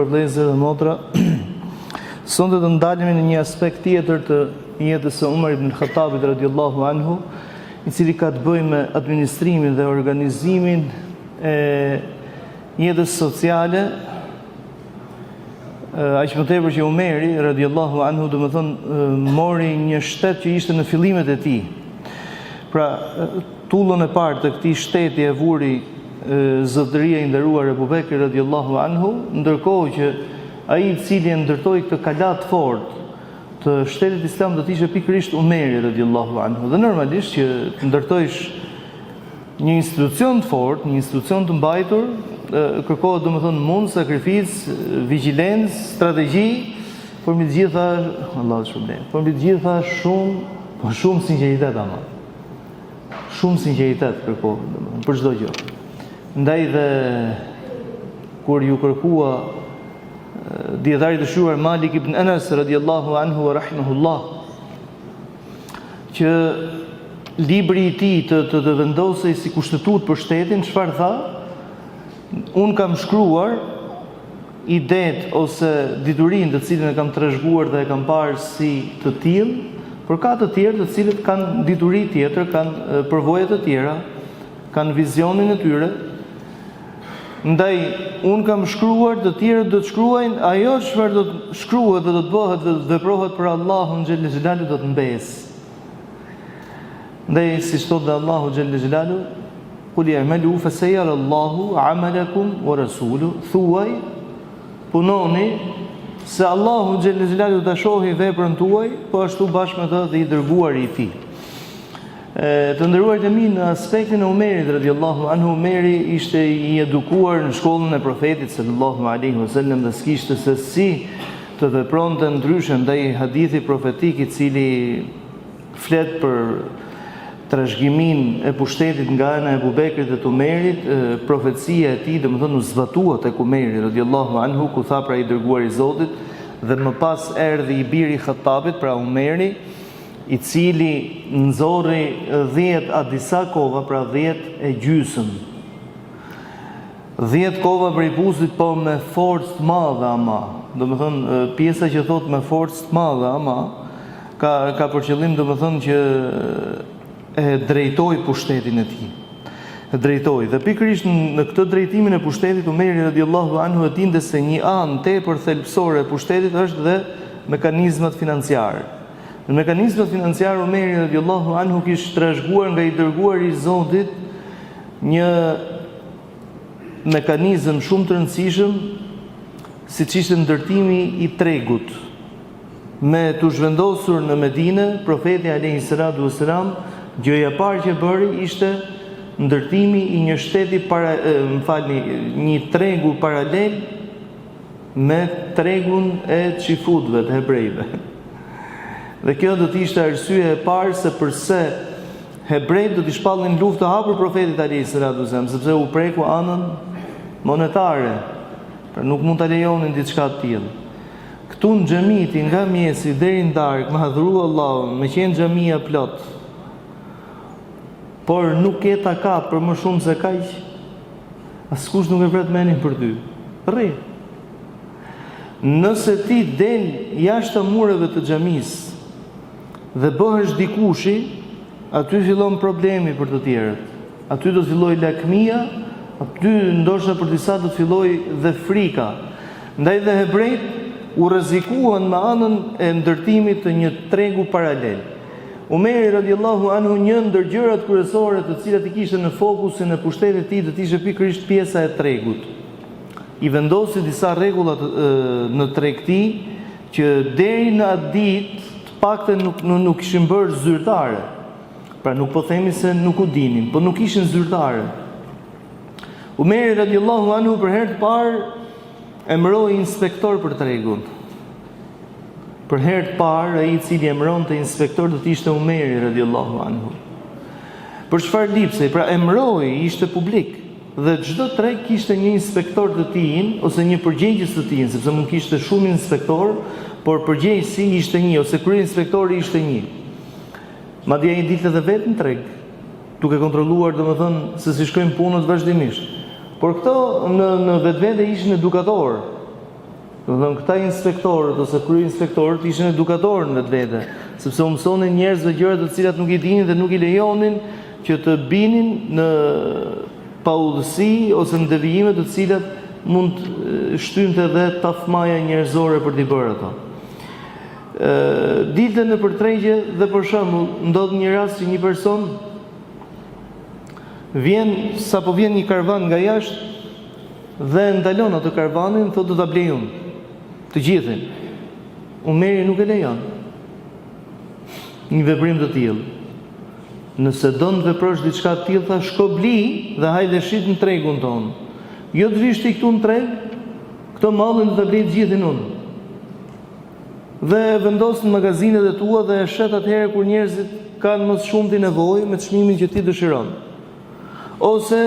nderuar vëllezër dhe motra, sonte do të ndalemi në një aspekt tjetër të jetës së Umar ibn Khattabit radiallahu anhu, i cili ka të bëjë me administrimin dhe organizimin e jetës sociale, aq më tepër që Umeri radiallahu anhu, domethënë, mori një shtet që ishte në fillimet e tij. Pra, tullën e parë të këtij shteti e vuri zotëria i nderuar Ebu Bekri radiallahu anhu, ndërkohë që ai i cili e ndërtoi këtë kala të fortë të shtetit islam do të ishte pikërisht Umeri radiallahu anhu. Dhe normalisht që të ndërtojsh një institucion të fortë, një institucion të mbajtur, kërkohet domethënë mund, sakrificë, vigjilencë, strategji, por mbi të gjitha, Allahu të shpërbleftë, por mbi të gjitha shumë, po shumë sinqeritet ama. Shumë sinqeritet kërkohet, domethënë, për çdo gjë. Ndaj dhe kur iu kërkua dijetarit të shquar Malik ibn Anas radiallahu anhu wa rahimahullah që libri i tij të të, të vendosej si kushtetutë për shtetin, çfarë tha? Unë kam shkruar idetë ose diturinë të cilën e kam trashëguar dhe e kam parë si të tillë, por ka të tjerë të cilët kanë dituri tjetër, kanë përvoja të tjera, kanë vizionin e tyre. Ndaj unë kam shkruar, të tjerët do të shkruajnë, ajo çfarë do të shkruhet dhe do të bëhet dhe do të veprohet për Allahun xhelle xhelalu do të mbesë. Ndaj siç thotë dhe Allahu xhelle xhelalu, Kul i'malu fa sayara Allahu 'amalakum wa rasuluhu, thuaj punoni se Allahu xhelle xhelalu ta shohë veprën tuaj, po ashtu bashkë me të dhe i dërguari i tij. E, të nderuarit e mi në aspektin e Umerit radiallahu anhu, Umeri ishte i edukuar në shkollën e profetit sallallahu alaihi wasallam dhe s'kishte se si të vepronte ndryshe ndaj hadithi profetik i cili flet për trashëgiminë e pushtetit nga ana e Ebu Bekrit dhe të Umerit, profecia e tij, domethënë u zbatua tek Umeri radiallahu anhu, ku tha pra i dërguari i Zotit, dhe më pas erdhi i biri i Khattabit, pra Umeri, i cili nxorri 10 a disa kova, pra 10 e gjysëm. 10 kova prej pusit, po me forcë të madhe ama. Domethënë, pjesa që thotë me forcë të madhe ama, ka, ka për qëllim domethënë që e drejtoi pushtetin e tij. E drejtoi. Dhe pikërisht në këtë drejtimin e pushtetit, Umeri radiallahu anhu e dinte se një anë tepër thelbësore e pushtetit është dhe mekanizmat financiarë. Në mekanizmat financiarë Umeri radiallahu anhu kish trashëguar nga i dërguari i Zotit një mekanizëm shumë të rëndësishëm siç ishte ndërtimi i tregut. Me t'u zhvendosur në Medine, profeti alayhi salatu wasalam, gjëja e parë që bëri ishte ndërtimi i një shteti para, më falni, një tregu paralel me tregun e çifutëve të hebrejve. Dhe kjo do të ishte arsyeja e parë se përse Hebrejtë do t'i shpallnin luftë të hapur profetit alayhi salatu wasalam, sepse u preku anën monetare. Pra nuk mund ta lejonin diçka të tillë. Këtu në xhami ti nga mëngjesi deri në darkë, me adhuru Allahun, me qenë xhamia plot. Por nuk ke takat për më shumë se kaq. Askush nuk e vret menin për ty. Rri. Nëse ti del jashtë mureve të xhamisë, dhe bëhesh dikushi, aty fillon problemi për të tjerët. Aty do të fillojë lakmia, aty ndoshta për disa do të fillojë dhe frika. Ndaj dhe hebrejtë u rrezikuan me anën e ndërtimit të një tregu paralel. Umeri radiallahu anhu një ndër gjërat kryesore të cilat i kishte në fokusin e pushtetit të tij do të ishte pikërisht pjesa e tregut. I vendosi disa rregulla në tregti që deri në atë ditë të paktën nuk nuk ishin bërë zyrtare. Pra nuk po themi se nuk u dinin, po nuk ishin zyrtare. Umeri radiallahu anhu për herë të parë emëroi inspektor për tregun. Për herë të parë ai i cili emëronte inspektor do të ishte Umeri radiallahu anhu. Për çfarë lipsej? Pra emëroi, ishte publik. Dhe çdo treg kishte një inspektor të tijin ose një përgjegjës të tijin, sepse mund kishte shumë inspektorë, por përgjegjësi ishte një ose kryeinspektori ishte një. Madje ai dilte dhe vetë në treg, duke kontrolluar domethënë se si shkojnë punët vazhdimisht. Por këto në në vetvete ishin edukatorë. Domethënë këta inspektorët ose kryeinspektorët ishin edukatorë në vetvete, sepse u mësonin njerëzve gjëra të cilat nuk i dinin dhe nuk i lejonin që të binin në paudhësi ose në devijime të cilat mund të shtynte dhe tafmaja njerëzore për t'i bërë ato. Ë dilte nëpër tregje dhe për shembull ndodh një rast që një person vjen sapo vjen një karvan nga jashtë Dhe e ndalon atë karvanin, thotë do ta blej unë. Të gjithin. Umeri nuk e lejon. Një veprim të tillë. Nëse don të veprosh diçka të tillë, tha shko bli dhe hajde shit në tregun tonë. Jo të vish ti këtu në treg, këtë mallin do ta blej të gjithin unë. Dhe e vendos në magazinat e tua dhe e shet atëherë kur njerëzit kanë më së shumti nevojë me çmimin që ti dëshiron. Ose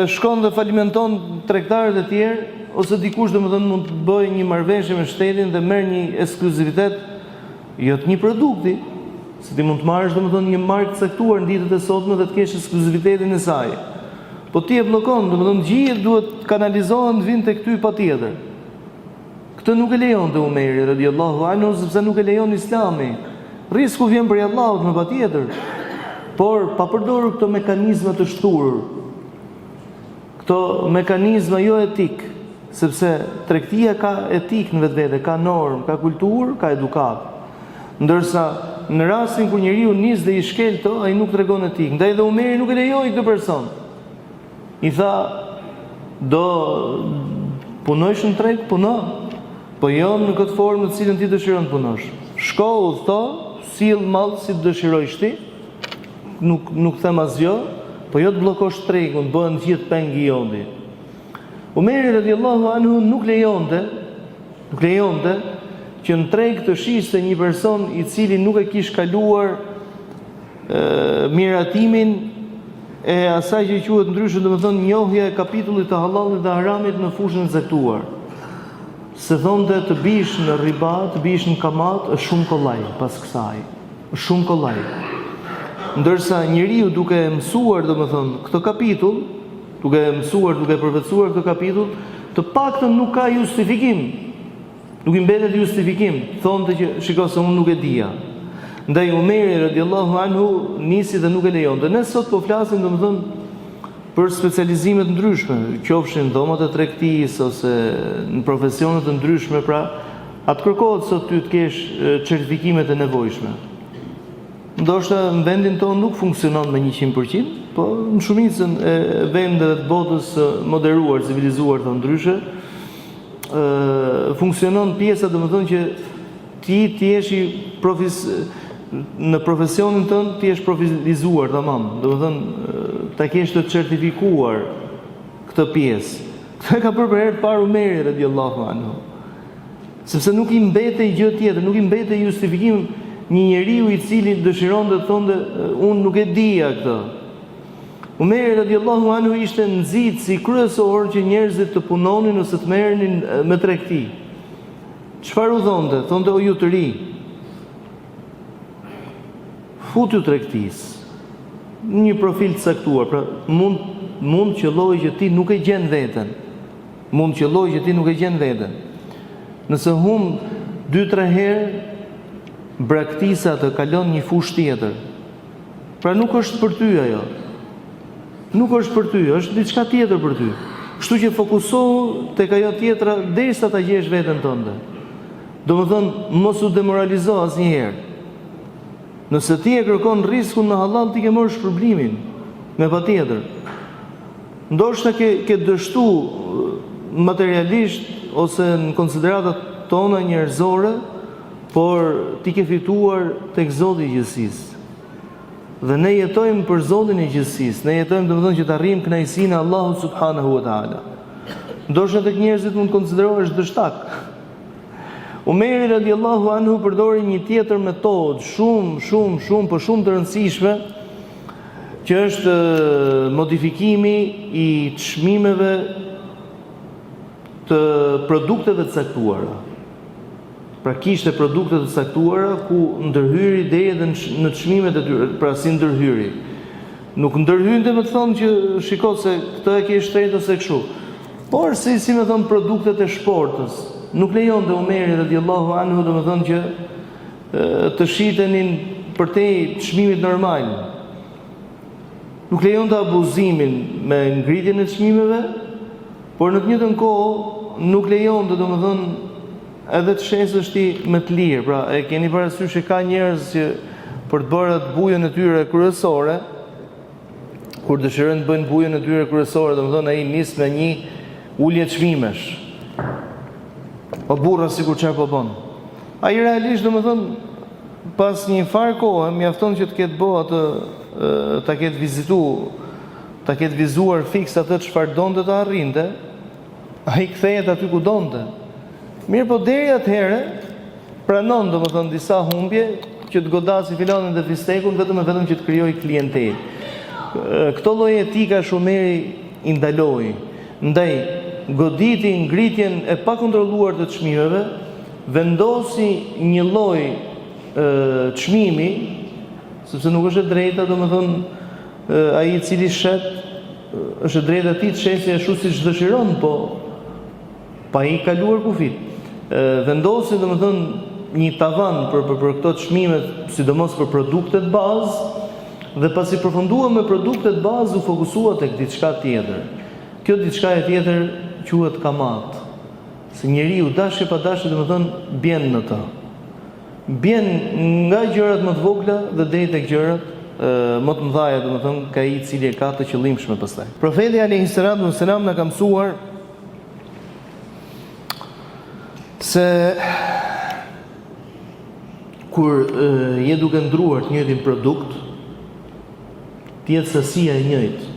shkon dhe falimenton tregtarët e tjerë, ose dikush domethënë mund të bëjë një marrëveshje me shtetin dhe merr një ekskluzivitet jo të një produkti, se ti mund të marrësh domethënë një markë të caktuar në ditët e sotme dhe të kesh ekskluzivitetin e saj. Po ti e bllokon, domethënë gjithë duhet të kanalizohen të vinë tek ty patjetër. Këtë nuk e lejonte Umeri radiallahu anhu sepse nuk e lejon Islami. Rrisku vjen prej Allahut me patjetër. Por pa përdorur këto mekanizma të shthurur, këto mekanizma jo etik, sepse tregtia ka etikë në vetvete, ka normë, ka kulturë, ka edukatë. Ndërsa në rastin kur njeriu nis dhe i shkel këto, ai nuk tregon etikë. Ndaj dhe Umeri nuk e lejoi këtë person. I tha, do punojsh në treg, puno, po jo në këtë formë në të cilën ti dëshiron të punosh. Shko, udhëto, sill mall si të dëshirojsh ti, nuk, nuk them asgjë, po jo të bllokosh tregun, bëhen gjithë peng i joti. Umeri radiallahu anhu nuk lejonte, nuk lejonte që në treg të shiste një person i cili nuk e kish kaluar miratimin e asaj që quhet ndryshe, domethënë njohja e kapitullit të hallallit dhe haramit në fushën e caktuar. Se thonte të bish në riba, të bish në kamatë, është shumë kollaj pas kësaj. Është shumë kollaj. Ndërsa njeriu duke e mësuar, domethënë, këtë kapitull, duke e mësuar, duke e përvetësuar këtë kapitull, të paktën nuk ka justifikim. Nuk i mbetet justifikim, thonte që shiko se unë nuk e dija. Ndaj Umeri radiallahu anhu nisi dhe nuk e lejonte. Ne sot po flasim domethënë për specializime të ndryshme, qofshin dhomat e tregtisë ose në profesione të ndryshme, pra a të kërkohet sot ty të kesh certifikimet e nevojshme. Ndoshta në vendin tonë nuk funksionon me 100%, po në shumicën e vendeve të botës së moderuar, civilizuar të ndryshe, funksionon pjesa domethënë që ti të jesh i profis në profesionin tënd të jesh profilizuar tamam, domethënë ta kesh të certifikuar këtë pjesë. Këtë e ka bërë për herë të parë Umeri radiallahu anhu. Sepse nuk i mbetej gjë tjetër, nuk i mbetej justifikim një njeriu i cili dëshironte të thonte unë nuk e dija këtë. Umeri radiallahu anhu ishte nxitësi kryesor që njerëzit të punonin ose të merrenin me tregti. Çfarë u thonte? Thonte o ju të ri. Futju tregtisë. Në një profil të caktuar, pra mund mund qëllojë që ti nuk e gjen veten. Mund qëllojë që ti nuk e gjen veten. Nëse humb 2-3 herë braktise atë kalon një fushë tjetër. Pra nuk është për ty ajo. Nuk është për ty, është diçka tjetër për ty. Kështu që fokusohu tek ajo tjetra derisa ta gjesh veten tënde. Domethënë, mos u demoralizo asnjëherë. Nëse ti e kërkon rriskun me hallall, ti ke marrë shpërblimin me patjetër. Ndoshta ke ke dështu materialisht ose në konsideratat tona njerëzore, Por ti ke fituar tek Zoti i gjithësisë. Dhe ne jetojmë për Zotin e gjithësisë. Ne jetojmë domethënë që të arrijmë kënaqësinë e Allahut subhanahu wa taala. Ndoshta tek njerëzit mund të konsiderohesh dështak. Umeri radiallahu anhu përdori një tjetër metodë shumë, shumë, shumë, po shumë të rëndësishme, që është modifikimi i çmimeve të produkteve të caktuara. Pra kishte produkte të caktuara ku ndërhyri deri edhe në çmimet e tyre, pra si ndërhyri. Nuk ndërhynte me të thonë që shiko se këtë e ke shtrenjtë ose kështu. Por si si me thonë produktet e shportës. Nuk lejonte Umeri radiallahu anhu, domethënë që të shitenin përtej çmimit normal. Nuk lejonte abuzimin me ngritjen e çmimeve, por në të njëjtën kohë nuk lejonte, domethënë, edhe të shesësh ti me të lirë. Pra, e keni parasysh që ka njerëz që për të bërë atë bujën e tyre kryesore, kur dëshirojnë të bëjnë bujën e tyre kryesore, domethënë ai nis me një ulje çmimesh. O burra sikur çfarë po bën. Ai realisht domethënë pas një farë kohe mjafton që të ketë bo atë ta ketë vizitu, ta ketë vizuar fiks atë çfarë donte të arrinte, ai kthehet aty ku donte. Mirëpo deri atëherë pranon domethënë disa humbje që të godasi filanin dhe fistekun vetëm e vetëm që të krijojë klientelë. Këto lloj etikash Umeri i ndaloi. Ndaj goditi ngritjen e pakontrolluar të çmimeve, vendosi një lloj çmimi, sepse nuk është e drejta, domethënë ai i cili shet është e drejta e tij të shesi ashtu siç dëshiron, po pa i kaluar kufit. Vendosi domethënë një tavan për për, për këto çmimet, sidomos për produktet bazë, dhe pasi përfundua me produktet bazë u fokusua tek diçka tjetër. Kjo diçka e tjetër quhet kamatë. Se njeriu dashje pa dashje domethënë bjen në të. Bjen nga gjërat më të vogla dhe deri tek gjërat më të mëdha, domethënë ka ai i cili e ka të qëllimshme pastaj. Profeti alayhi salatu wasalam na ka mësuar se kur je duke ndruar të njëjtin produkt, të jetë sasia e njëjtë.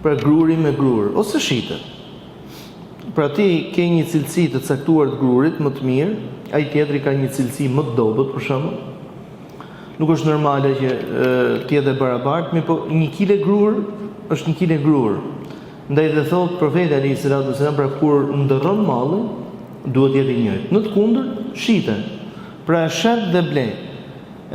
Pra gruri me grurë ose shite. Pra ti ke një cilësi të caktuar të grurit më të mirë, ai tjetri ka një cilësi më të dobët për shembull. Nuk është normale që të jetë e barabartë, mirëpo një kile grurë është një kile grurë. Ndaj dhe thotë profeti alayhi salatu wasalam, pra kur ndërron mallin, duhet të jetë i njëjtë. Në të kundërt, shite. Pra e shet dhe ble.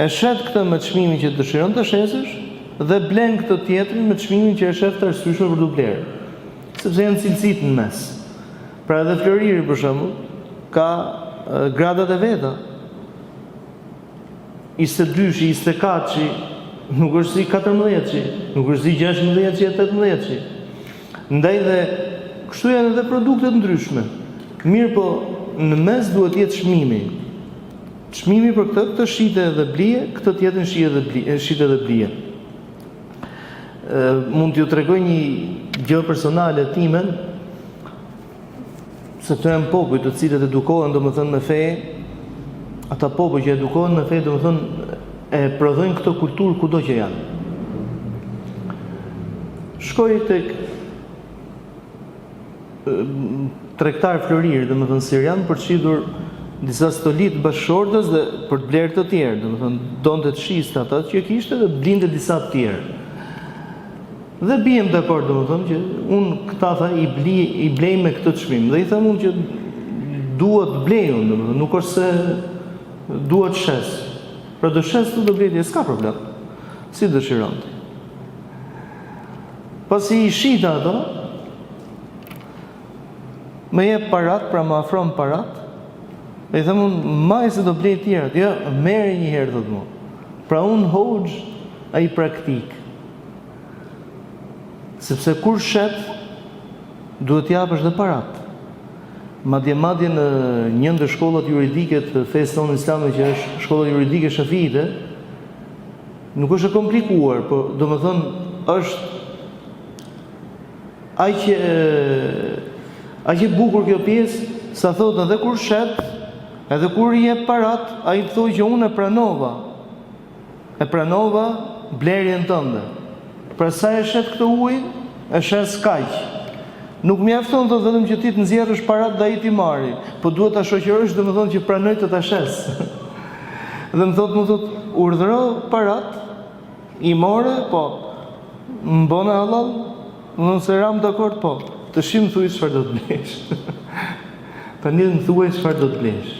E shet këtë me çmimin që dëshiron të shesësh dhe blen këtë tjetrin me çmimin që e shef të arsyeshme për t'u blerë. Sepse janë cilësitë në mes. Pra edhe floriri për shembull ka gradat e veta. 22-shi, 24-shi, nuk është si 14-shi, nuk është si 16-shi e 18-shi. Ndaj dhe kështu janë edhe produkte të ndryshme. Mirëpo, në mes duhet të jetë çmimi. Çmimi për këtë, këtë shite edhe blije, këtë tjetrin shite edhe blije, shite edhe blije. Mund t'ju tregoj një gjë personale timen, se këto janë popuj të cilët edukohen domethënë me fe, ata popuj që edukohen me fe domethënë e prodhojnë këtë kulturë kudo që janë. Shkoj tek tregtar floriri, domethënë sirian, për të shitur disa stoli të bashkëshortes dhe për të blerë të tjerë, domethënë donte të shiste ata që kishte dhe të blinte disa të tjerë. Dhe biem dakord, domethënë që unë këta tha i bli i blej me këtë çmim. Dhe i them unë që dua të blej unë, domethënë nuk është se dua të shes. Pra do shes ti do blej ti, s'ka problem. Si dëshiron ti. Pasi i shita ato, më jep parat, pra më afron parat, dhe i them unë, maj se do blej tjerat, jo, merri një herë, thotë mu. Pra unë hoxhë, ai praktik. Sepse kur shet, duhet t'japësh dhe parat. Madje madje në një ndër shkollat juridike të fesë tonë islame që është shkolla juridike shafiite, nuk është e komplikuar, po domethënë është aq e aq e bukur kjo pjesë, sa thotë edhe kur shet, edhe kur i jep parat, ai të thotë që unë e pranova. E pranova blerjen tënde. Pra sa e shet këtë ujin, e shes kaq. Nuk mjafton thotë vetëm që ti të nxjerrësh parat dhe ai t'i marri, po duhet ta shoqërosh domethënë që pranoj të ta shes. dhe më thotë, më thotë, urdhëro parat, i more, po, më bone hallall, domethënë se ramë dakord, po, tashi më thuj çfarë do të blesh. Tani më thuaj çfarë do të blesh.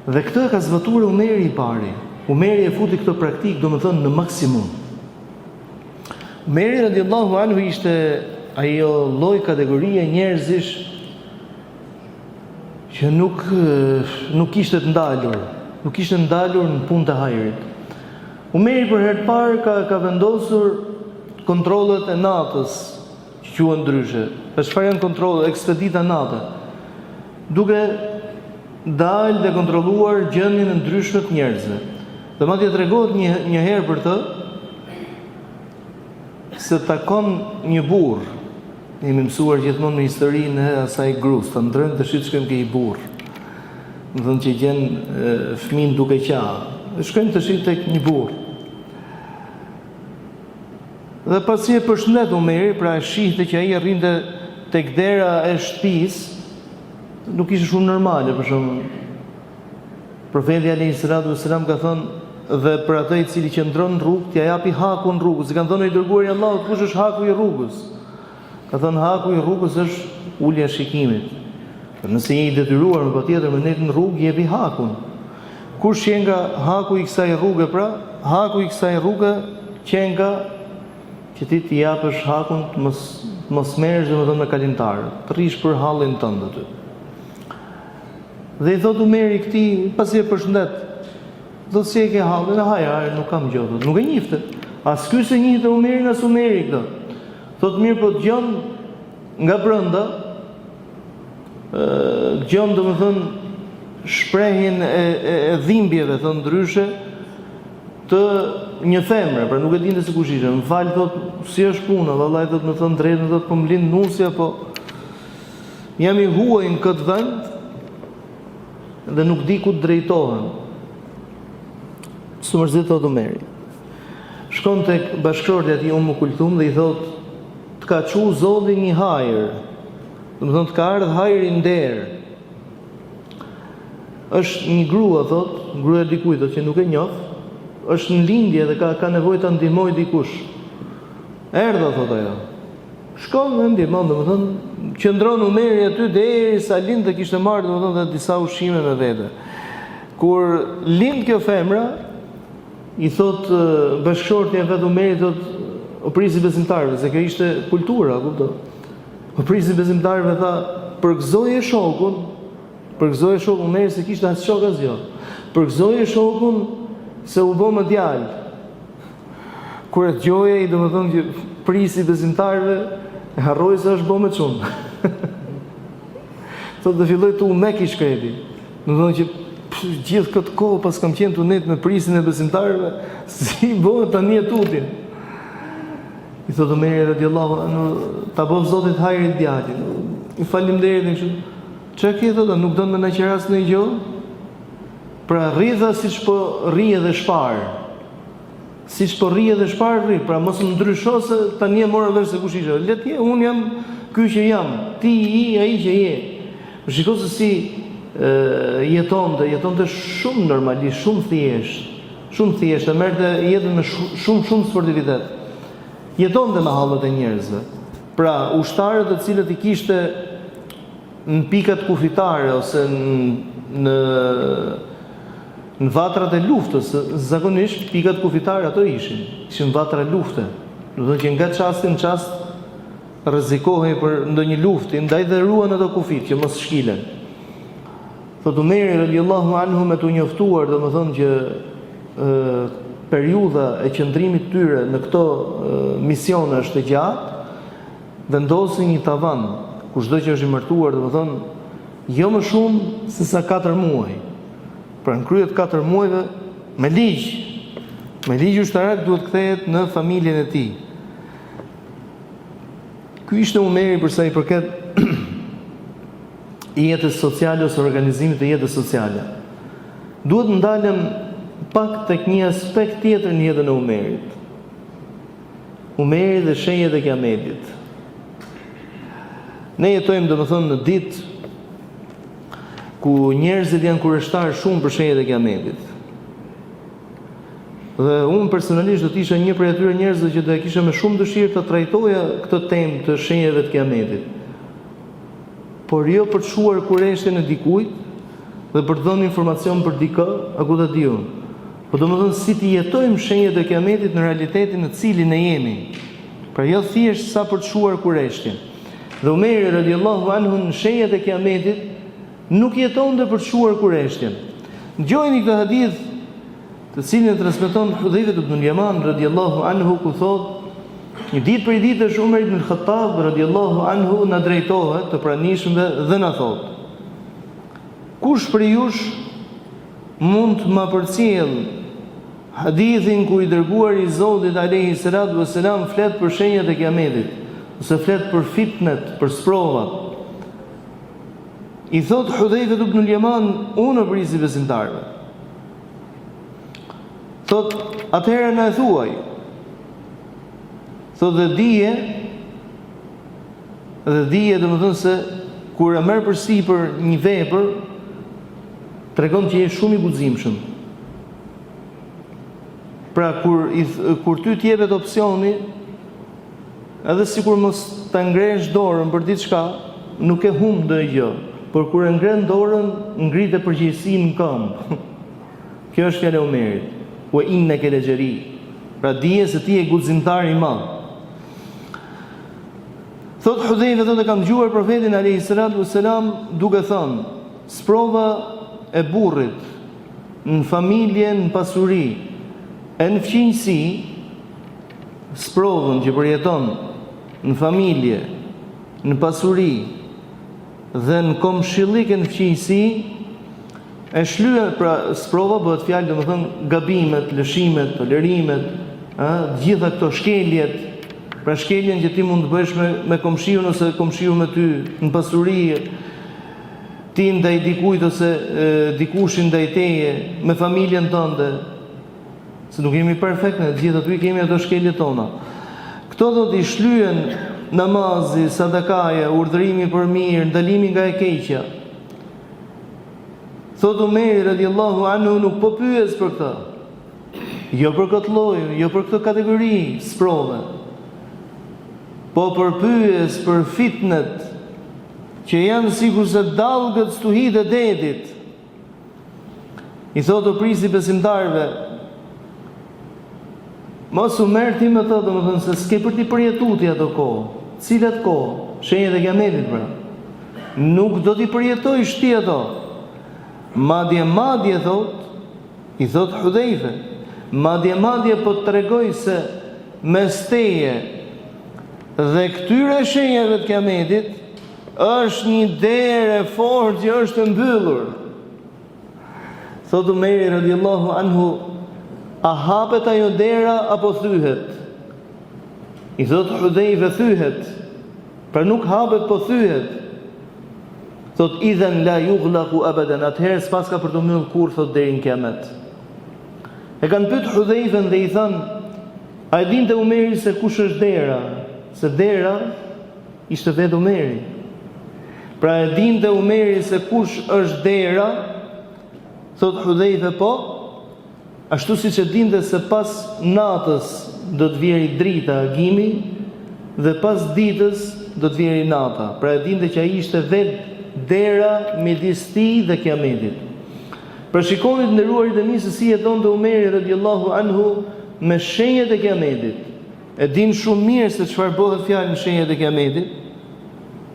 Dhe këtë e ka zbatuar Umeri i pari. Umeri e futi këtë praktikë, domethënë në maksimum. Umeri radiallahu anhu ishte ajo lloj kategorie njerëzish. Që nuk nuk kishte të ndalur, nuk kishte ndalur në punë të hajrit. Umeri për herë të parë ka ka vendosur kontrollet e natës, që quhen ndryshe. Dhe çfarë janë kontrollet, ekspedita nate? Duke dalë dhe kontrolluar gjendjen e ndryshme të njerëzve. Dhe madje tregohet një një herë për të se takon një burrë. Jemi mësuar gjithmonë me historinë e asaj gruas, ta ndërrojmë tash të shkojmë ke një burrë. Domethënë që gjen fëmijën duke qa. Dhe shkojmë tash tek një burrë. Dhe pasi e përshëndet Umeri, pra e shihte që ai rrinte tek dera e shtëpisë, nuk ishte shumë normale, për shembull. Profeti alayhi salatu wasalam ka thënë dhe për atë i cili qëndron në rrugë, t'ia japi hakun rrugës. I kanë thënë i dërguari i Allahut, kush është haku i rrugës? Ka thënë haku i rrugës është ulja e shikimit. Por nëse je i detyruar me patjetër me nejt në rrugë, jepi hakun. Kush qenka haku i kësaj rruge pra? Haku i kësaj rruge qenka që ti t'i japësh hakun të mos të mos merresh domethënë me kalimtarët, të rrish për hallin tënd aty. Dhe i thotë Umeri këtij, pasi e përshëndet, thotë si e ke hallin, hajr, hajr, nuk kam gjë, thotë, nuk e njihte. As ky s'e njihte Umerin, as Umeri këtë. Thotë mirë, po dëgjon nga brenda, dëgjon domethënë shprehjen e, e, e dhimbjeve, thënë ndryshe, të një femre, pra nuk e dinte se kush ishte. Më fal, thotë, si është puna, vallai thotë, me thënë drejtën, thotë, po më lind nusja, po Jam i huaj në këtë vend dhe nuk di ku të drejtohem. S'u mërzit thotë Umeri. Shkon tek bashkëshortja e tij Ummu Kulthum dhe i thotë të ka çu Zoti një hajër. Domethënë të ka ardhë hajri në derë. Është një grua thotë, gruaja e dikujt thotë që nuk e njoh, është në lindje dhe ka ka nevojë ta ndihmojë dikush. Erdha thotë ajo. Shkon dhe ndihmon, domethënë, qëndron Umeri aty derisa lind dhe kishte marrë domethënë dhe disa ushqime me vete. Kur lind kjo femra, i thotë bashkëshortja e vet Umerit thotë o prijës i besimtarëve, se kjo ishte kultura, kupto. O prijës i besimtarëve tha, përgëzoje shokun, përgëzoje shokun, Umeri s'e kishte as shok as jo. Përgëzoje shokun se u bë me djalë. Kur e dëgjoi ai, domethënë që prijës i besimtarëve e harroi se është bo me çun. Thotë dhe filloi t'u mek i shkreti. Domethënë që gjithë këtë kohë paskam qenë tu nejt me prijësin e besimtarëve, si bëhet tani e tutje. I thotë Omeri radiallahu anhu, ta bëftë Zoti të hajrit djalin. I faleminderit e kështu. Çka ke thotë, nuk don me na qeras ndonjë gjë? Pra rri tha siç po rri edhe shparë. Siç po rri edhe shparë rri, pra mos më ndrysho se tani e mora vesh se kush ishe. Le të jetë, unë jam ky që jam, ti je ai që je. Po shiko se si jetonte, jetonte shumë normalisht, shumë thjesht, shumë thjesht, e merrte jetën me shumë shumë sportivitet. Jetonte me hallet e njerëzve. Pra, ushtarët të cilët i kishte në pikat kufitare ose në në vatrat e luftës, zakonisht pikat kufitare ato ishin, ishin vatra lufte. Domethënë që nga çasti në çast rrezikohej për ndonjë luftë, ndaj dhe ruan ato kufijtë që mos shkilen. Thotë Umeri radiallahu anhu me t'u njoftuar, domethënë që e, periudha e qëndrimit tyre në këto misione është e gjatë, Vendosi një tavan, kushdo që është i martuar, domethënë, jo më shumë se sa 4 muaj. Pra në krye të 4 muajve, me ligj, me ligj ushtarak duhet kthehet në familjen e tij. Ky ishte Umeri për sa i përket jetës sociale ose organizimit të jetës sociale. Duhet të ndalem pak tek një aspekt tjetër në jetën e Umerit. Umeri dhe shenjat e Kiametit. Ne jetojmë domethënë në ditë ku njerëzit janë kureshtarë shumë për shenjat e Kiametit. Dhe unë personalisht do të isha një prej atyre njerëzve që do e kisha me shumë dëshirë të trajtoja këtë temë të shenjave të Kiametit. Por jo për të shuar kureshtjen e dikujt dhe për të dhënë informacion për dikë, a ku ta di unë. Po domethënë si t'i jetojmë shenjat e Kiametit në realitetin në të cilin ne jemi. Pra jo thjesht sa për të shuar kureshtjen. Dhe Umeri radiallahu anhu në shenjat e Kiametit. Nuk jetonte për të shuar kureshtjen. Dëgjojeni këtë hadith të cilin e transmeton Hudhejfe ibn al-Yaman radiallahu anhu ku thotë një ditë prej ditësh Umar ibn al-Khattab radiallahu anhu na drejtohet të pranishmëve dhe na thotë Kush prej jush mund të ma përcjellë hadithin ku i dërguari i Zotit alejhi salatu vesselam flet për shenjat e Kiametit ose flet për fitnet, për sprovat. I thotë Hudhejfe ibn al-Yaman, unë o prijësi i besimtarëve. Thotë, atëherë na e thuaj. Thotë dhe dije, dhe dije domethënë se kur e merr përsipër një vepër, tregon që je shumë i guximshëm. Pra, kur, i, kur ty t'jepet opsioni, edhe sikur mos ta ngresh dorën për diçka, nuk e humb ndonjë gjë, por kur e ngren dorën, ngrite përgjegjësinë në këmbë. Kjo është fjala e Umerit. Wa innaka la jari. Pra dije se ti je guximtar i madh. Thot Hudhejfe thotë kam dëgjuar profetin alayhi salatu wassalam duke thënë, sprova e burrit në familje, në pasuri, e në fqinjësi, sprovën që përjeton në familje, në pasuri dhe në komshillik e në fqinjësi, e shlyen, pra sprova bëhet fjalë domethënë gabimet, lëshimet, tolerimet, ë, të gjitha këto shkeljet, pra shkeljen që ti mund të bësh me me komshiun ose komshiu me ty në pasuri, ti ndaj dikujt ose e, dikushi ndaj teje, me familjen tënde, Se nuk jemi perfekt, ne të gjithë aty i kemi ato shkeljet tona. Këto do t'i shlyen namazi, sadakaja, urdhërimi për mirë, ndalimi nga e keqja. Thotë Umeri radiallahu anhu nuk po pyes për këtë. Jo për këtë lloj, jo për këtë kategori sprove. Po po pyes për fitnet që janë sikurse dallgët stuhitë e detit. I thotë o prijësi i besimtarëve, mos u merr ti me të, domethënë se s'ke për t'i përjetu ti ato kohë. Cilat kohë? Shenjat e kiametit pra. Nuk do t'i përjetojsh ti ato. Madje madje thotë, i thotë Hudhejfe, madje madje po të tregoj se mes teje dhe këtyre shenjave të kiametit Është një derë e fortë që është e mbyllur. Thotë Umeri radiallahu anhu, a hapet ajo dera apo thyhet? I thotë Hudhejfe thyhet. Pra nuk hapet po thyhet. Thotë idhen la jughlaku abadan, atëherë s'paska për t'u mbyllë kurrë thotë deri në kiamet. E kanë pyet Hudhejfen dhe i thanë, a e dinte Umeri se kush është dera? Se dera Ishte vetë Umeri. Pra e dinte Umeri se kush është dera, thotë Hudhejfe po, ashtu siç e dinte se pas natës do të vjeri drita, agimi, dhe pas ditës do të vjeri nata. Pra e dinte që ai ishte vetë dera midis tij dhe kiametit. Pra shikoni të nderuarit e mi se si jetonte Umeri radiallahu anhu me shenjat e kiametit. E dinë shumë mirë se çfarë bëhet fjalë në shenjat e Kiametit.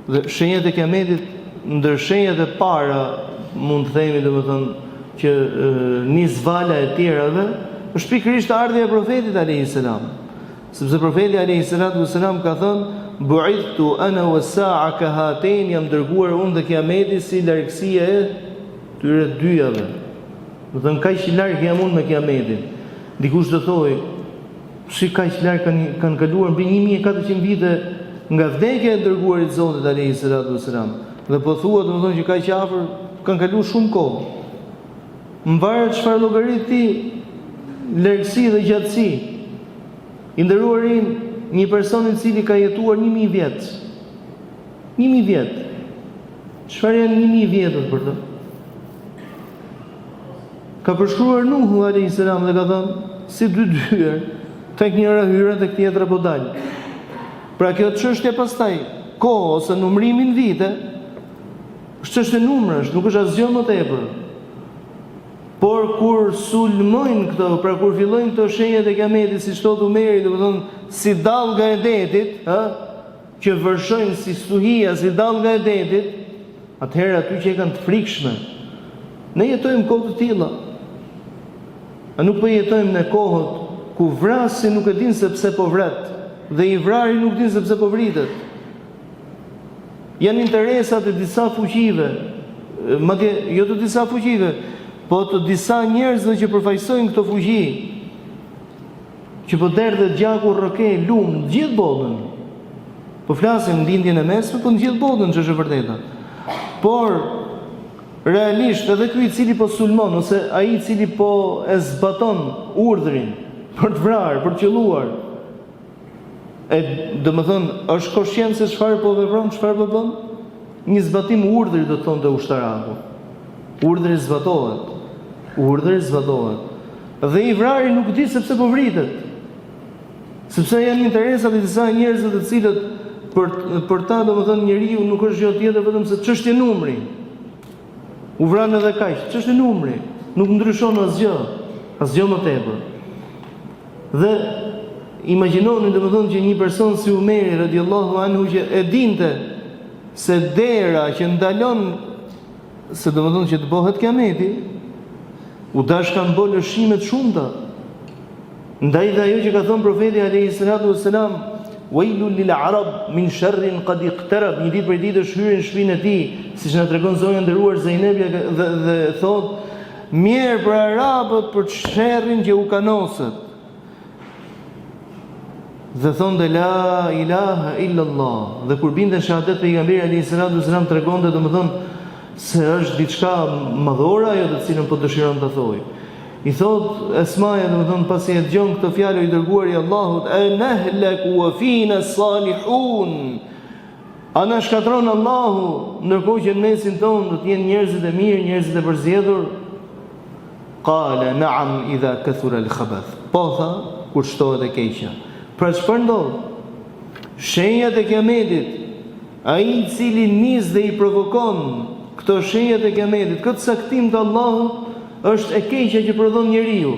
Dhe shenjat e Kiametit ndër shenjat e para, mund të themi domethënë që e, nis vala e tjerave, është pikërisht ardhja e profetit alayhi salam. Sepse profeti alayhi salatu wasalam ka thënë bu'ithtu ana wa sa'a ka hatain jam dërguar unë dhe Kiameti si largësia e tyre dyjave. Domethënë kaq larg jam unë me Kiametin. Dikush do thojë Si kaq larg kanë kanë kaluar mbi 1400 vite nga vdekja e dërguarit të Zotit alayhi salatu wasalam. Dhe po thua domethënë që kaq afër kanë kaluar shumë kohë. Mvaret çfarë llogarit ti largësi dhe gjatësi. I nderuari im, një person i cili ka jetuar 1000 vjet. 1000 vjet. Çfarë janë 1000 vjetët për të? Ka përshkruar Nuhu alayhis salam dhe ka thënë si dy dyer, tek njëra hyra tek tjetra po dal. Pra kjo çështje pastaj kohë ose numrimi në vite është çështje numrash, nuk është asgjë më tepër. Por kur sulmojnë këto, pra kur fillojnë këto shenjat e kiametit, siç thotë Umeri, domethënë si dallga e detit, ë, që vërshojnë si stuhia, si dallga e detit. Atëherë aty qenkan të frikshme. Ne jetojmë kohë të tilla. A nuk po jetojmë në kohët ku vrasësi nuk e din se pse po vret dhe i vrari nuk din se pse po vritet. Janë interesat e disa fuqive, madje jo të disa fuqive, po të disa njerëzve që përfaqësojnë këto fuqi, që po derdhet gjaku rrëke lumë në gjithë botën. Po flasim në Lindjen e Mesme, po në gjithë botën që është e vërteta. Por realisht edhe ky i cili po sulmon ose ai i cili po e zbaton urdhrin për të vrarë, për të qëlluar, e domethënë është koshient se çfarë po vepron, çfarë po bën? Një zbatim urdhri do të thonte ushtaraku. Urdhri zbatohet. Urdhri zbatohet. Dhe i vrari nuk di se pse po vritet. Sepse janë interesat e disa njerëzve të cilët për për ta domethënë njeriu nuk është gjë tjetër vetëm se çështje numri. U vranë edhe kaq, çështje numri, nuk ndryshon asgjë, asgjë më tepër. Dhe imagjinoni domethënë që një person si Umeri radiallahu anhu që e dinte se dera që ndalon se domethënë që të bëhet kiameti, u dashkan bo lëshime të shumta. Ndaj dhe ajo që ka thënë profeti alayhi salatu wassalam, "Wailul lil arab min sharrin qad iqtarab." Një ditë prej ditësh hyri në shtëpinë e tij, siç na tregon zonja e nderuar Zejnebja dhe, dhe thotë, "Mjerë për arabët për sherrin që u kanoset." Dhe thonte la ilaha illa Allah. Dhe kur binte shahadet pejgamberi alayhi salatu wasalam tregonte domethënë se është diçka madhore ajo të cilën po dëshiron ta thojë. I thot Esmaja domethënë pasi e dëgjon këtë fjalë i dërguari i Allahut e nehlaku wa fina salihun. A na shkatërron Allahu ndërkohë që në mesin tonë do të jenë njerëzit e mirë, njerëzit e përzgjedhur? Kale na'am idha kathura al-khabath. Po tha, kur shtohet e keqja. Pra çfarë ndodh? Shenjat e kiametit, ai i cili nis dhe i provokon këto shenjat e kiametit, këtë caktim të Allahut, është e keqja që prodhon njeriu.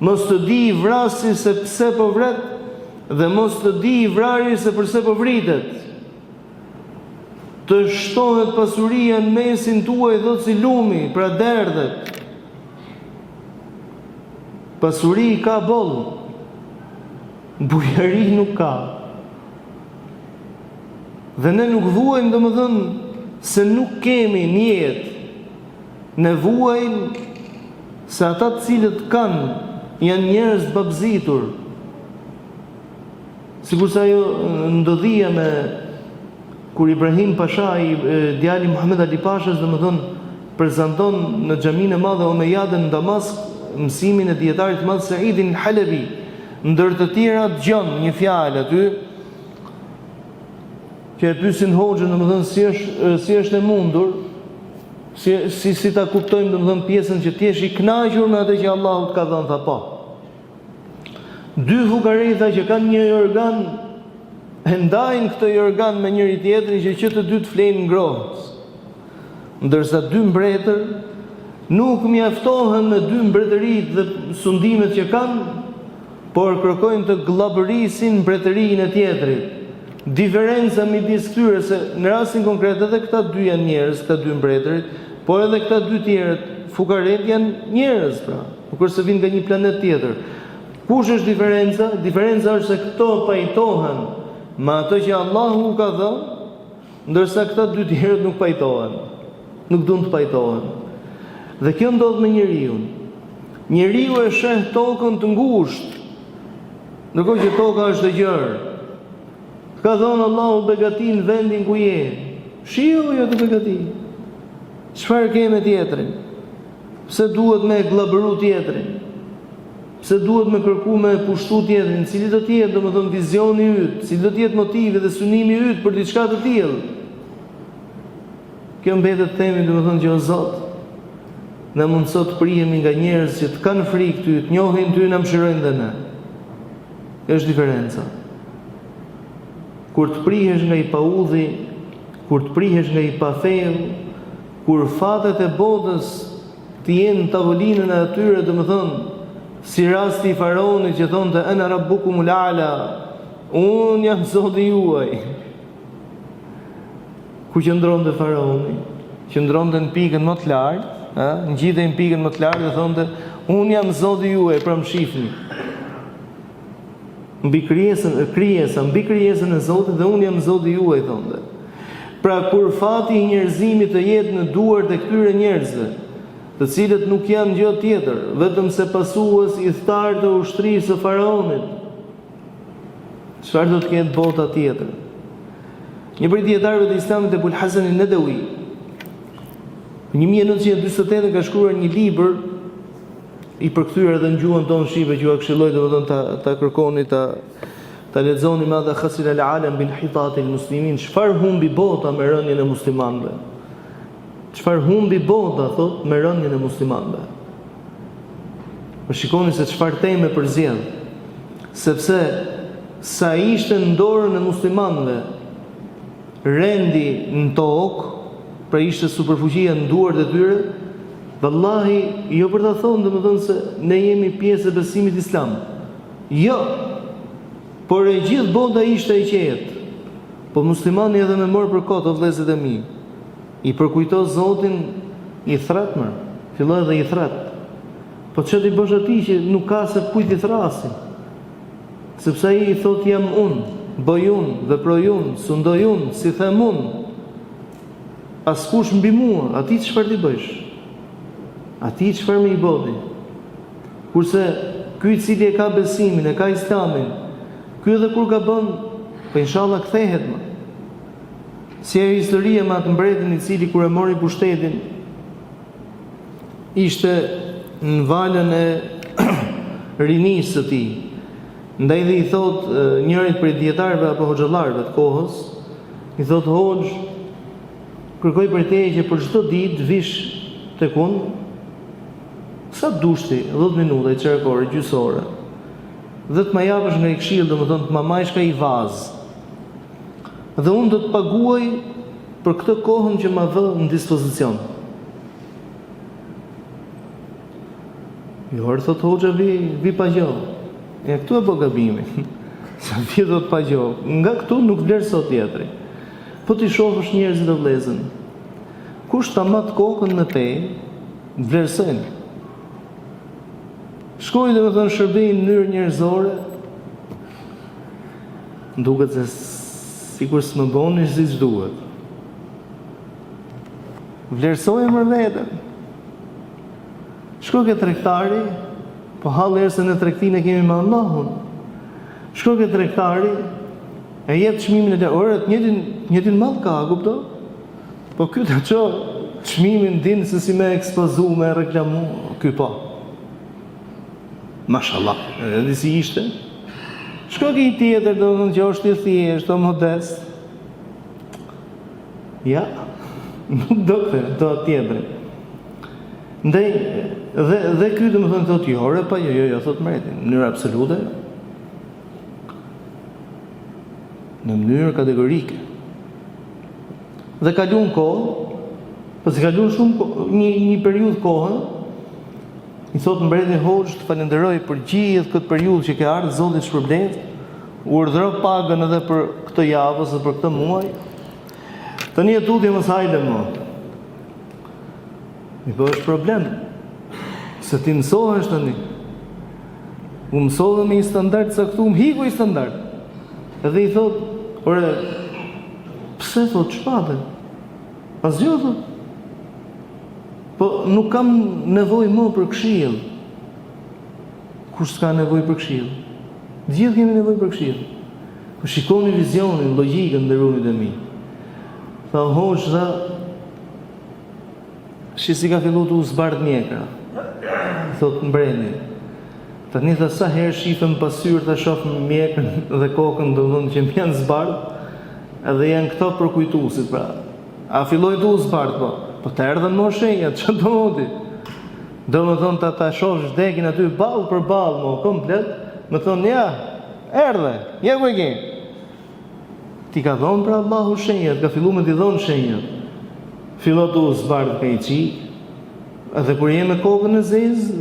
Mos të dijë vrasësi se pse po vret dhe mos të dijë i vrari se përse po vritet. Të shtohet pasuria në mesin tuaj thotë si lumi, pra derdhet. Pasuri ka boll. Bujari nuk ka. Dhe ne nuk vuajmë domethënë se nuk kemi në jetë. Ne vuajmë se ata të cilët kanë janë njerëz të babëzitur. Sikurse ajo ndodhia me kur Ibrahim Pasha i djali Muhammed Ali Pashës, domethënë prezanton në xhaminë e madhe Omejade në Damask mësimin e dijetarit të madh Saidin Halebi. Ndër të tjera dëgjon një fjalë aty që e pyesin hoxhën, domethënë si është si është e mundur si si si ta kuptojmë domethënë pjesën që të jesh i kënaqur me atë që Allahu të ka dhënë, tha po. Dy fukarej tha që kanë një jorgan e ndajnë këtë jorgan me njëri tjetrin që që të dy të flejnë ngrohtë. Ndërsa dy mbretër nuk mjaftohen me dy mbretëritë dhe sundimet që kanë, por kërkojnë të gllabërisin mbretërinë e tjetrit. Diferenca midis këtyre se në rastin konkret edhe këta dy janë njerëz, këta dy mbretërit, por edhe këta dy tjerët, fukaret janë njerëz pra. Nuk është se vijnë nga një planet tjetër. Kush është diferenca? Diferenca është se këto pajtohen me atë që Allahu u ka dhënë, ndërsa këta dy tjerët nuk pajtohen. Nuk duan të pajtohen. Dhe kjo ndodh me njeriun. Njeriu e sheh tokën të ngushtë, ndërkohë që toka është e gjerë. Të ka dhënë Allahu begati në vendin ku je. Shijoje atë begati. Çfarë ke me tjetrin? Pse duhet me e gllabëru tjetrin? Pse duhet me kërku me e pushtu tjetrin? Cili do të jetë, domethënë, vizioni yt? Cili do të jetë motivi dhe synimi yt për diçka të tillë? Kjo mbetet të themi, domethënë, që o Zot, na mundëso të prihemi nga njerëz që të kanë frikë ty, të njohin ty, na mëshirojnë dhe ne. Kjo është diferenca. Kur të prihesh nga i paudhi, kur të prihesh nga i pafeu, Kur fatet e botës të jenë në tavolinën e atyre, domethënë, si rasti i faraonit që thonte ena rabbukumul a'la, unë jam Zoti juaj. Ku qëndronte faraoni? Qëndronte në pikën më të lartë, ë, ngjitej në pikën më të lartë dhe thonte, unë jam Zoti juaj, pra më shihni. Mbi krijesën, krijesa, mbi krijesën e Zotit dhe unë jam Zoti juaj, thonte. Pra kur fati i njerëzimit të jetë në duart e këtyre njerëzve, të cilët nuk janë gjë tjetër, vetëm se pasues ithtarë të ushtrisë së faraonit, Çfarë do të ketë bota tjetër? Një prej dijetarëve të Islamit Ebul Hasan el-Nedewi, në 1948 ka shkruar një libër i përkthyer edhe në gjuhën tonë shqipe që jua këshilloj domethënë ta ta kërkoni ta ta lexoni madha khasira al-alam bi inhitat al-muslimin çfarë humbi bota me rënien e muslimanëve çfarë humbi bota thot me rënien e muslimanëve Po shikoni se çfarë teme përzgjedh. Sepse sa ishte në dorën e muslimanëve rendi në tokë, pra ishte superfuqia në duart e tyre, vallahi, jo për ta thonë, domethënë se ne jemi pjesë e besimit islam. Jo, por e gjithë bota ishte e qetë. Po muslimani edhe me marrë për kot, o vëllezërit e mi. I përkujto Zotin i thret mër, filloi dhe i thret. Po ça t'i bësh atij që nuk ka se kujt t'i thrasi. Sepse ai i thot jam unë, bëj unë, veproj unë, sundoj unë, si them unë. Askush mbi mua, atij çfarë t'i bësh? Atij çfarë me i bo ti? Kurse ky i cili e ka besimin, e ka islamin, ky edhe kur gabon, po inshallah kthehet më. Si ajo historia me atë mbretin i cili kur e mori pushtetin ishte në valën e rinisë së tij. Ndaj dhe i thot njërit prej dijetarëve apo hoxhallarëve të kohës, i thot hoxhë, kërkoj prej teje që për çdo ditë të vish tek unë, sa të dush ti, 10 minuta, një çerek ore, gjysë ore, dhe të ma japësh nga një këshillë, domethënë të ma majsh ka një vaz. Dhe unë do të paguaj për këtë kohën që ma vë në dispozicion. Jo, ore, thotë hoxha, vi, vi pa gjo. E këtu e bo gabimin. Sa vi thotë pa gjo. Nga këtu nuk vlerëso tjetri. Po t'i shofësh njerëzit o vllezën. Kush ta mat kokën me pe, vlerësojnë. Shkoi domethënë shërbej në mënyrë njerëzore, Duket se sikur s'më boni siç duhet. Vlerësoje mër veten. Shko ke tregtari, po halli është se ne tregtinë e kemi me Allahun. Shko ke tregtari, e jep çmimin e lartë, ore, të njëjtin, të njëjtin mall ka, kupto? Po ky ta ço çmimin din se si me ekspozu, me reklamu, ky po. Mashallah, edhe si ishte. Shko ke një tjetër, domethënë që është i thjeshtë, o modest. Ja, nuk do këtë, do atë tjetrin. Ndaj, dhe, dhe ky domethënë thotë, jo, ore, pa jo, jo, jo, thotë mbreti, në mënyrë absolute, në mënyrë kategorike. Dhe kalun kohë, pasi kalun shumë kohë, një, një periudhë kohë, I thotë mbreti hoxhë të falenderoj për gjithë këtë periudhë që ke ardhur, Zoti të shpërbleftë. Urdhëro pagën edhe për këtë javë ose për këtë muaj. Tani e tutje mos hajde më. Mirëpo është problem. Se ti mësohesh tani. U mësove me një standard të caktuar, hiku ai standard. Edhe i thotë, ore, pse thotë ç'pate? Asgjë thotë. Po nuk kam nevojë më për këshillë. Kush s'ka nevojë për këshillë? Të gjithë kemi nevojë për këshillë. Po shikoni vizionin, logjikën nderuarit e mi. Tha hoxhë tha Shi si ka fillu t'u zbardh mjekra Thot mbreti Tani tha sa herë shifem n'pasqyrë ta shof mjekrën dhe kokën domethënë që më janë zbardh Edhe janë këto përkujtuesit pra A filloi t'u zbardh po? Po të erdhën mo shenjat, ça do mo ti? Domethënë ta ta shohësh vdekjen aty ballë për ballë mo, komplet, me thonë ja, erdhe, ja ku e ke. T'i ka dhonë pra Allahu shenjat, ka fillu me t'i dhonë shenjat. Fillo t'u zbardh ka i çik, edhe kur je me kokën e zezë,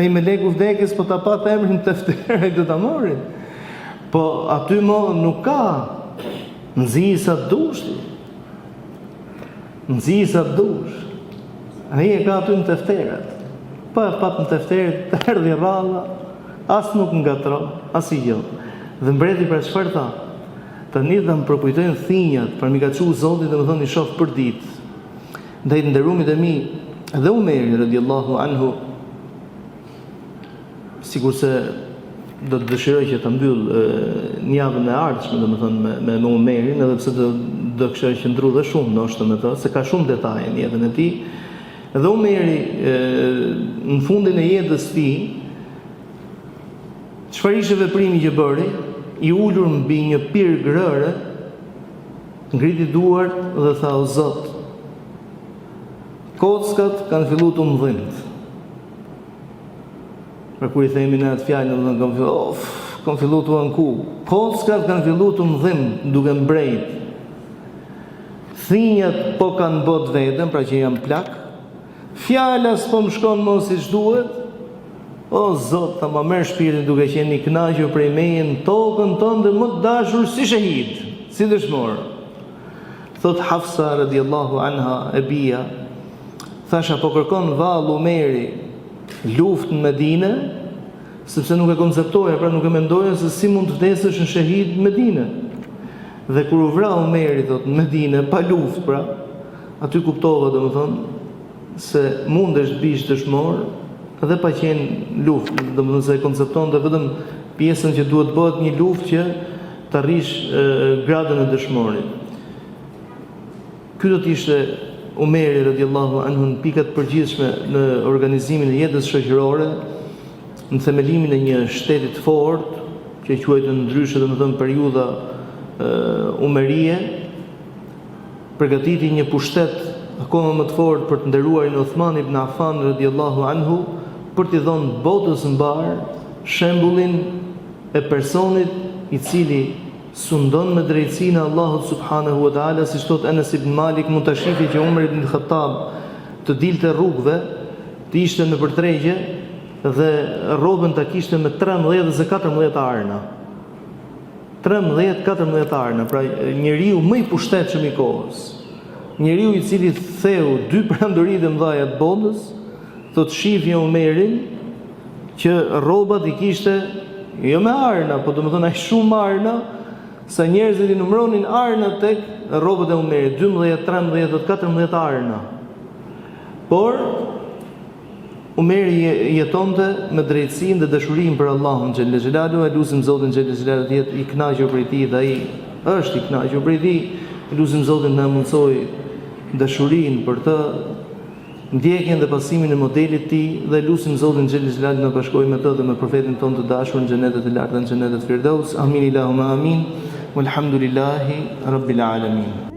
ai meleku vdekjes po ta pat emrin në tefter, ai do ta mori. Po aty mo nuk ka, Nxi sa të dush ti. Nxij sa të dush. Ai e ka aty në tefterat. Po e pat në tefteret, të erdhi radha, as nuk ngatërro, asgjë. Dhe mbreti pra çfarë tha? Tani tha më përkujtojnë thinjat, pra m'i ka çu Zoti domethënë i shoh për ditë. Ndaj të nderumit e mi, edhe Umeri radiallahu anhu, sikurse do të dëshiroj që ta mbyll në javën e ardhshme, domethënë me me, me Umerin, edhe pse do do kisha qëndru dhe shumë ndoshta me të, se ka shumë detaje në jetën e tij. Edhe Umeri e, në fundin e jetës tij, çfarë ishte veprimi që bëri? I ulur mbi një pirg rëre, ngriti duart dhe tha o Zot, kockat kanë fillu të më dhimt. Pra kur i themi ne atë fjalë, domethënë kam fillu, of, kam fillu t'u anku. Kockat kanë fillu të më dhimt, duke më brejt. Thinjat po kanë bo të veten, pra që jam plak. Fjala s'po më shkon më siç duhet. O Zot, tha ma merr shpirtin duke qenë i kënaqur prej meje në tokën tënde më të dashur si shehid, si dëshmor. Thot Hafsa radiallahu anha e bija, Thashë a po kërkon vallë Umeri luftë në Medine, sepse nuk e konceptoja, pra nuk e mendoja se si mund të vdesësh në shehid në Medine. Dhe kur u vra Umeri thot në Medine pa luftë, pra, aty kuptova domethënë se mundesh të bish dëshmor dhe pa qenë luftë, domethënë se e konceptonte vetëm pjesën që duhet të bëhet një luftë që të arrish gradën e dëshmorit. Ky do të ishte Umeri radiallahu anhu në pika të përgjithshme në organizimin e jetës shoqërore, në themelimin e një shteti të fortë, që e quajtën ndryshe, domethënë periudha Umerie, përgatiti një pushtet akoma më të fortë për të nderuarin Uthman ibn Affan radiallahu anhu, për t'i dhënë botës mbarë shembullin e personit i cili Sundon me drejtësinë e Allahut subhanehu ve teala, siç thotë Enes ibn Malik, mund ta shihje që Umer ibn Khattab të dilte rrugëve, të ishte nëpër tregje dhe rrobën ta kishte me 13 ose 14 arna. 13, 14 arna, pra njeriu më i pushtetshëm i kohës. Njeriu i cili theu dy perandoritë e mëdha të botës, Thotë shifje Umerin që rrobat i kishte jo me arna, po domethënë aq shumë arna sa njerëzit i numëronin arnat tek rrobat e Umerit, 12, 13, thotë 14 arna. Por Umeri jetonte me drejtësinë dhe dashurinë për Allahun xhelle xhelaluhu, e lusim Zotin xhelle xhelaluhu të jetë i kënaqur prej tij dhe ai është i kënaqur prej tij. E lusim Zotin të na mundësojë dashurinë për të, ndjekjen dhe pasimin e modelit të tij dhe lusim Zotin xhelle xhelaluhu të na bashkojë me të dhe me profetin tonë të dashur në xhenetet e larta në xhenetet Firdaus. Amin ilahumma amin. Walhamdulillahi rabbil alamin.